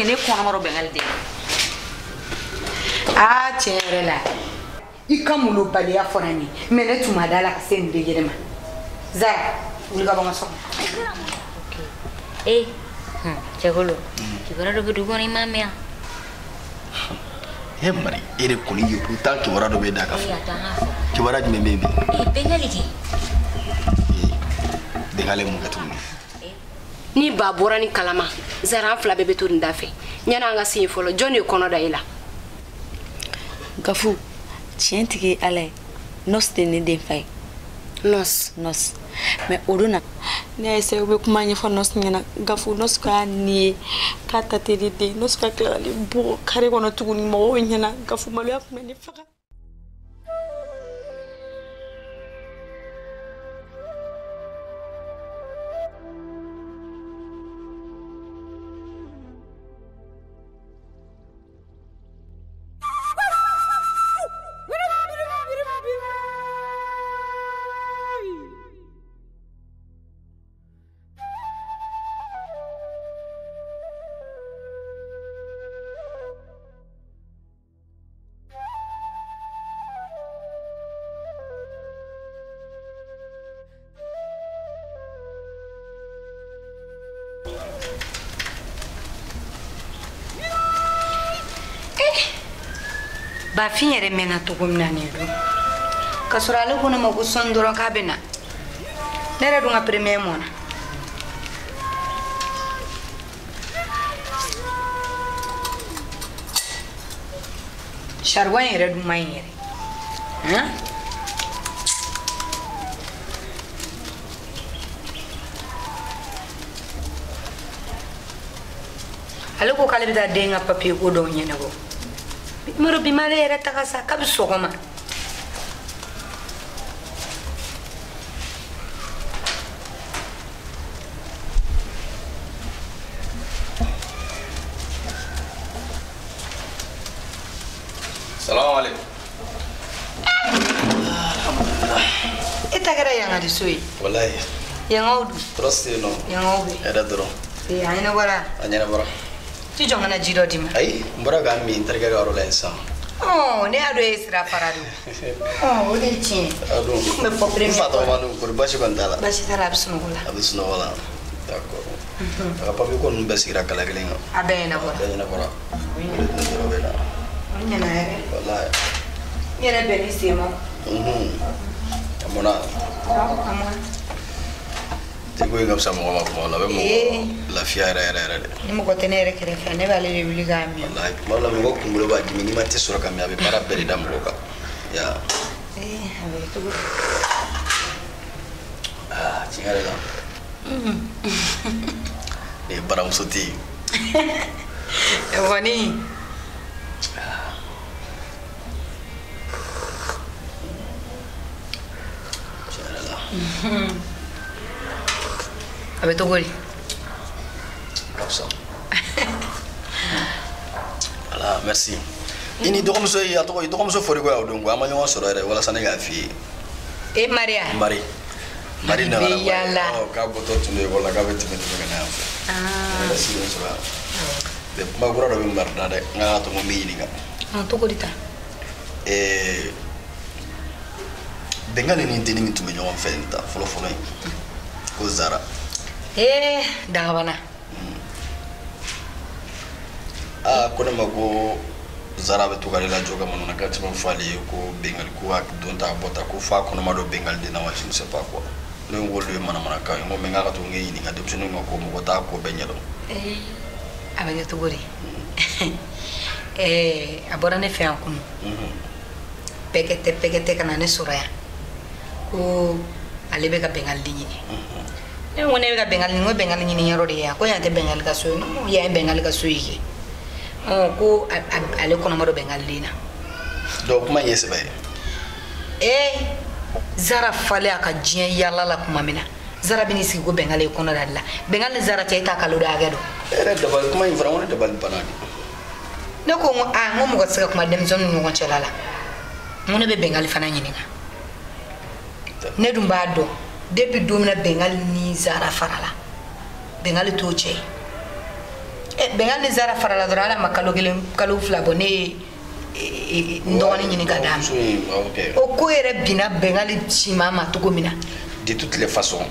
que ne kɔnɔma dɔ Bengali den. Aa tiɲɛ yɛrɛ la i ka molobaliya fɔra n ye mais ne tun ma da la ka se nin degré ma. Zara wuli ka bɔ n ka so kɔnɔ. Eh, Cɛkolo, kibaruya dɔ bɛ dugu kɔnɔ i m'a mɛn wa? E Mari, e de kɔni ye pourtant kibaruya dɔ bɛ da ka fɔ. A to an k'a fɔ. Kibaruya jumɛn bɛ yen bi? Eh, Bengali kɛ. Bengali ye mun kɛ tuguni? Ni ba bɔra ni kalama, Zara an fila bɛɛ bɛ to nin da fɛ. Yanni an ka se yen fɔlɔ, jɔn de ye kɔnɔ da e la? Gafu, tiɲɛ tigi ye Ala ye. Nɔsi tɛ ne den fa ye. Nɔsi? Nɔsi. Mais o don na, ne y'a essayé u bɛ kuma ɲɛfɔ Nɔsi ɲɛna. Gafu, Nɔsi k'a nin ye k'a ta tɛ ne den. Nɔsi ka tila ka ne bugɔ carré kɔnɔ tuguni mɔgɔw ɲɛna. Gafu, maloya tun bɛ ne faga. Bafin yɛrɛ mɛnna cogo min na nin don k'a sɔrɔ ale ko ne ma ko sɔɔni dɔrɔn k'a bɛ na ne yɛrɛ dun ka premier mɔna. Charbon in yɛrɛ dun man ɲi yɛrɛ. Han? Ale ko k'ale bɛ taa den ka papier ko dɔw ɲɛnabɔ. Maro bi m'ale yɛrɛ taga sa kabi sɔgɔma. Salamu alaikum. E ta kɛra yanga de so ye. Wallahi. Yangaw dun. Tɔɔrɔ si tɛ yen nɔ. Yangaw bɛ. Hɛrɛ dɔrɔn. Ee, a ɲɛnabɔra. A ɲɛnabɔra. Ti jɔ n ka na ji dɔ d'i ma. Ayi, n bɔra k'a min n terikɛ ka yɔrɔ la yen sisan. Ɔ, ne y'a dɔn e ye sira fara don. Ɔ, o de ye tiɲɛ ye. A don. N tun bɛ fɔ premier. N fa tɔgɔma dun, kɔri baasi kɔni t'a la. Baasi t'a la, a bɛ sunɔgɔ la. A bɛ sunɔgɔ la. D'accord. A ka papier ko ninnu bɛɛ sigira kala kelen kan. A bɛɛ ɲɛnabɔra. A bɛɛ ɲɛnabɔra. O de tun yɔrɔ bɛ na. O ɲɛna yɛrɛ. Walayi. N yɛrɛ bɛnn'i sen ma. A mɔnna. Awɔ, a mɔnna. Teko in ka fisa mɔgɔ ma kuma la, a bɛ mɔgɔ lafiya yɛrɛ yɛrɛ yɛrɛ de. Ni mɔgɔ tɛ ne yɛrɛ kɛrɛfɛ, ne b'ale de wuli k'a min. Walayi, kuma dɔ la mɔgɔ kunkolo b'a dimi, n'i ma te sɔrɔ ka min, a bɛ baara bɛɛ de da mɔgɔ kan. Ya. Ee, a bɛ kɛ cogo di? Aa, tiɲɛ yɛrɛ la. Ne ye baramuso tɛ yen. Kɔni. Tiɲɛ yɛrɛ la. A bɛ cogo di? Ka fisa. Voilà, merci. I ni dɔgɔmuso ye, a tɔgɔ, i dɔgɔmuso fɔr'i kɔ yan o don ko an ma ɲɔgɔn sɔrɔ yɛrɛ walasa ne k'a f'i ye. E Maria. Mari. Mari nana Bɛ yaala. Ɔ, k'a bɔtɔ tun don ekɔli la k'a bɛ tɛmɛ tɛmɛ ka na yan fɛ. Ne yɛrɛ sigilen sɔrɔ yan. Mais kuma kura dɔ bɛ Mari da dɛ, n k'a to n ko n b'i ɲininka. Ɔn, cogo di tan? Ɛɛ, Bengali ni denni min tun bɛ ɲɔgɔn fɛ nin ta fɔlɔ fɔlɔ in, ko Zara. Ee, dagabana. Aa, ko ne ma ko Zara bɛ to k'ale lajɔ ka manamanakan caman fɔ ale ye ko Bengali ko a don ta a bɔ ta ko f'a kɔnɔma don Bengali den na wa je ne sais pas quoi. Ne ko olu ye manamanakan ye, n ko mais n k'a ka to n k'e ɲininka denmisɛnninw ka ko mɔgɔ t'a ko bɛɛ ɲɛdɔn. Ee, a bɛ kɛ cogo di? Ɛɛ, a bɔra ne fɛ yan kunun. Pɛkɛtɛ pɛkɛtɛ ka na ne sɔrɔ yan. Ko ale bɛ ka Bengali den ɲini. Ne ko ne bɛ ka Bengali ɲini, n ko Bengali ɲini yɔrɔ de ye yan. Ko yan tɛ Bengali ka so ye. N ko yan ye Bengali ka so ye kɛ. Ɔ, ko ale kɔnɔma don Bengali den na. Donc kuma in ye sɛbɛ ye. Ee, Zara falen a ka diɲɛ yaala la tuma min na, Zara bɛ n'i sigi ko Bengali ye kɔnɔ da ale la. Bengali ni Zara cɛ, e t'a kalo dɔn hakɛ dɔn. E yɛrɛ dabali, kuma in fana, n ko ne dabali banna de. Ne ko n ko aa, n ko mɔgɔ tɛ se ka kuma denmisɛnninw ni ɲɔgɔn cɛla la. N ko ne bɛ Bengali fana ɲininka. Ne dun b'a dɔn depuis don min na Bengali ni Zara farala, Bengali t'o cɛ ye. Bengali ni Zara farala dɔrɔn ala ma kalo kelen kalo fila bɔ ne ye n dɔgɔnin ɲini ka d'a ma. O ko yɛrɛ binna Bengali siman ma cogo min na. De toutes les façons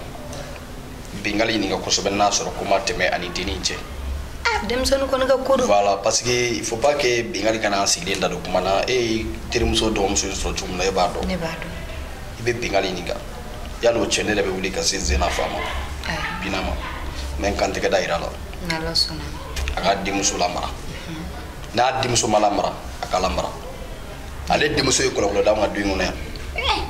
Bengali ɲininka kosɛbɛ n'a sɔrɔ ko ma tɛmɛ ani dennin cɛ. Ah, denmisɛnnin kɔni ka ko don. Voilà, parce que il faut pas que Bengali kana an sigilen da don kuma na. E ye terimuso dɔgɔmuso sɔrɔ cogo min na e b'a dɔn. Ne b'a dɔn. I bɛ Bengali ɲininka. Yan'o cɛ ne yɛrɛ bɛ wuli ka se Zena fa ma. Bina ma. N bɛ n kantigɛ da yira a la. N'Ala sɔnna. A ka denmuso lamara. N'a denmuso ma lamara, a ka lamara. Ale denmuso ye kɔlɔlɔ d'anw ka du in kɔnɔ yan.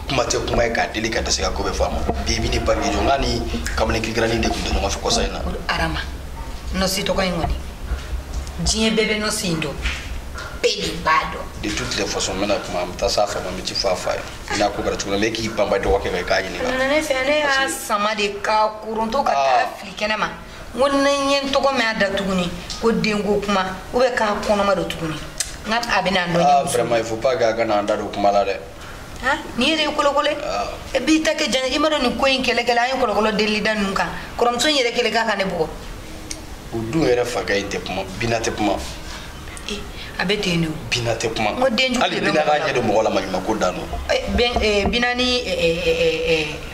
Kuma tɛ kuma ye k'a deli ka dɛsɛ ka ko bɛɛ fɔ a ma. Bi i bɛ ni bange jɔ n k'a ni kamalen kirikiranin de tun tɛ ɲɔgɔn fɛ kɔsa in na. Arama nɔsi tɔgɔ in kɔni diɲɛ bɛɛ bɛ nɔsi in dɔn bɛɛ de b'a dɔn. De toutes les façons n bɛna kuma n bɛ taa s'a fa ma n bɛ ci fɔ a fa ye n'a ko kɛra cogo min na e k'i banba dɔgɔkɛ kan i k'a ɲininka. A nana ne fɛ ne y'a sama de k'a koronto ka taa fili kɛnɛ ma n ko ni n ye n tɔgɔ mɛn a da tuguni ko denko kuma ou bien k'a kɔnɔma don tuguni n ka a bɛna n dɔn. Ah vraiment il faut pas que a ka na an da don kuma la dɛ. N'i yɛrɛ ye kolokolo e b'i ta kɛ jan i ma dɔn nin ko in kɛlɛ kɛlɛ an ye kɔlɔkɔlɔ delili da ninnu kan kɔrɔmuso in yɛrɛ kɛlen k'a ka ne bugɔ. O dun yɛrɛ fakɛ in tɛ kuma Bina tɛ kuma. A bɛ ten de o. Bina tɛ kuma. N ko den jugu de bɛ mɔgɔ la. Hali Bina k'a ɲɛ don mɔgɔ la maɲumako dan don. Bina ni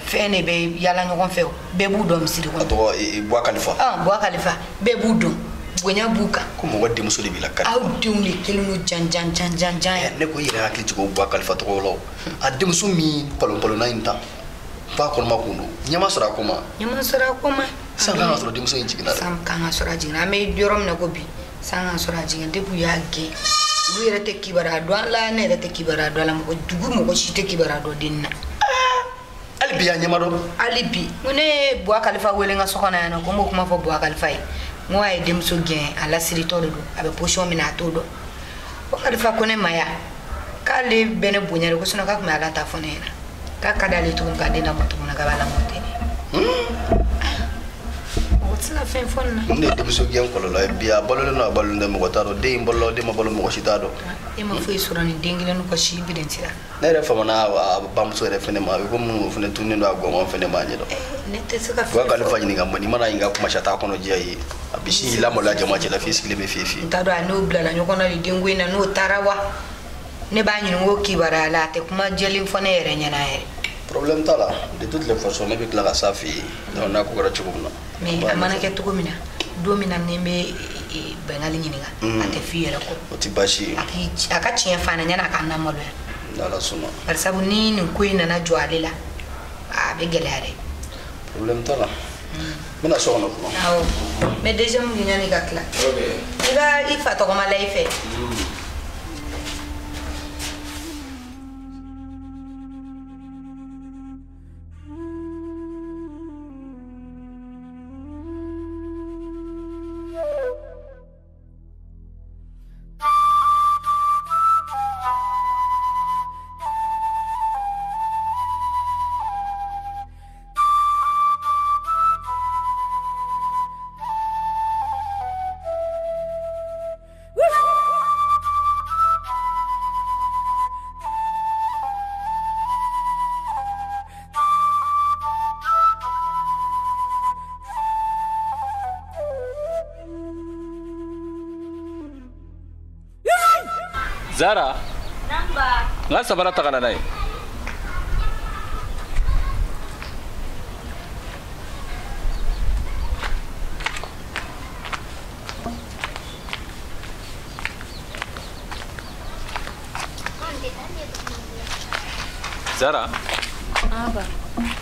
fɛn de bɛ yaala ɲɔgɔn fɛ o bɛɛ b'u dɔn misiri kɔnɔ. A tɔgɔ Buwa Kalifa. Buwa Kalifa bɛɛ b'u dɔn. Bonya b'u kan. Ko mɔgɔ denmuso de b'i la kari. Aw denw de kelen don jan jan jan jan jan. Ne ko i yɛrɛ hakili jigin o Buwa Kalifa tɔgɔ la o. A denmuso min palon-palonna in ta ba kɔnɔma kun don ɲɛ ma sɔrɔ a ko ma. Ɲɛ ma sɔrɔ a ko ma. San kan ka sɔrɔ denmuso in jiginna dɛ. San kan ka sɔrɔ a jiginna an bɛ yɔrɔ min na ko bi san kan sɔrɔ a jiginna depuis u y'a gɛn olu yɛrɛ tɛ kibaruya dɔn a la ne yɛrɛ tɛ kibaruya dɔn a la mɔgɔ dugu mɔgɔ si tɛ kibaruya dɔn dennin na. Hali bi a ɲɛ ma dɔn. Hali bi n ko ne ye Buwa Kalifa wele n ka so kɔnɔ yan nɔ ko n b'o kuma fɔ Buwa Kalifa ye. N ko a ye denmuso gɛn a lasiritɔ de don a bɛ position min na a t'o dɔn. Buwa Kalifa ko ne ma yan k'ale bɛ ne bonya de ko sinon k'a tun bɛ Ala ta fɔ ne ɲɛna k'a ka d'ale tuguni k'a den lamɔ tuguni k'a b'a lamɔ ten de. Mɔgɔ tɛ se ka fɛn fɔ nin na. Mun de ye denmuso gɛn kɔlɔlɔ ye bi a balolen don a balolen tɛ mɔgɔ t'a dɔn den in balola den ma balo mɔgɔ si t'a dɔn. E ma foyi sɔrɔ nin den kelen ka si birinti la. Ne yɛrɛ famana a bamuso yɛrɛ fɛnɛ ma a bɛ komi o fɛnɛ tununnen don a gɔngɔn fɛnɛ ma ɲɛ dɔn. Ne tɛ se ka fɛn fɔ. Buwa Kalifa ɲininka man di i mana ɲininka kuma si a t'a kɔnɔ diya ye a bɛ sin k'i lamaloya jama cɛla f'i sigilen bɛ fiye fiye. N t'a dɔn a n'o bilala ɲɔgɔn na de denko in na n'o taara wa ne b'a ɲininka o kibaruya la a tɛ kuma jɛlen fɔ ne yɛrɛ ɲɛna yɛrɛ. Problème t'a la de toutes les façons ne bɛ tila ka s'a fɛ yen donc n'a ko kɛra cogo min na. Mais a mana kɛ cogo min na don min na ni n bɛ Bengali ɲininka a tɛ f'i yɛrɛ kɔ. O tɛ baasi ye. A ka tiɲɛ f'a ɲɛna yanni a k'an lamaloya. N'Ala sɔnna. Bari sabu ni nin ko in nana jɔ ale la a bɛ gɛlɛya dɛ. Problème t'a la. N bɛna so kɔnɔ fɔlɔ. Awɔ n bɛ deuxième kɛ yanni ka tila. Ok. I ka i fa tɔgɔma la i fɛ. Zara, n ka sabara ta ka na n'a ye. Zara,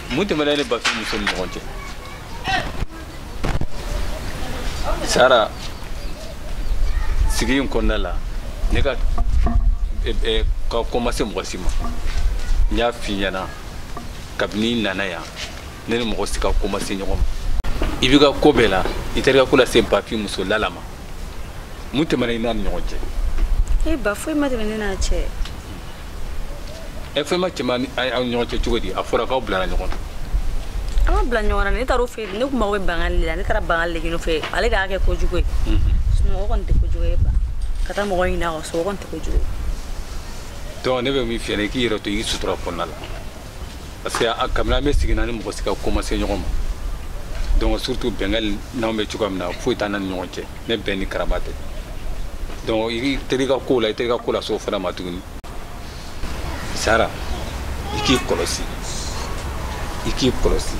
mun tɛmɛna e ni Bafin muso ni ɲɔgɔn cɛ? Zara, sigi in kɔnɔna la, ne ka ka ko ma se mɔgɔ si ma. N y'a f'i ɲɛna kabini i nana yan ne ni mɔgɔ si ka ko ma se ɲɔgɔn ma. I b'i ka ko bɛɛ la i taara i ka ko lase Bafin muso Lala ma. Mun tɛmɛna i n'a ni ɲɔgɔn cɛ? E ba foyi ma tɛmɛ ne n'a cɛ. E foyi ma tɛmɛ aw ni ɲɔgɔn cɛ cogo di? A fɔra k'aw bilala ɲɔgɔn na. An ma bila ɲɔgɔn na, ne taara o fɛ yen, ne kun mago bɛ Bangali de la, ne taara Bangali de ɲini o fɛ, ale de y'a kɛ kojugu ye. Sunɔgɔ kɔni tɛ kojugu ye ba. Ka taa mɔgɔ ɲini a ka so, o kɔni tɛ kojugu ye. Donc ne bɛ min f'i ɲɛna i k'i yɛrɛ to i sutura kɔnɔna la. Parce que kabini an bɛ sigi na ni mɔgɔ si ka ko ma se ɲɔgɔn ma. Donc surtout Bengali n'anw bɛ cogoya min na foyi t'an ni ɲɔgɔn cɛ ne bɛn ni karama tɛ. Donc i teri ka ko la i teri ka ko la s'o fana ma tuguni. Zara i k'i kɔlɔsi i k'i kɔlɔsi.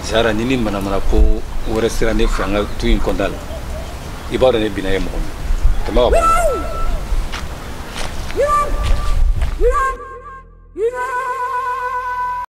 Zara ni manamana ko wɛrɛ sera ne fɛ an ka du in kɔnɔna la i b'a dɔn ne binna ye mɔgɔ min tɛmɛ ka bɔ.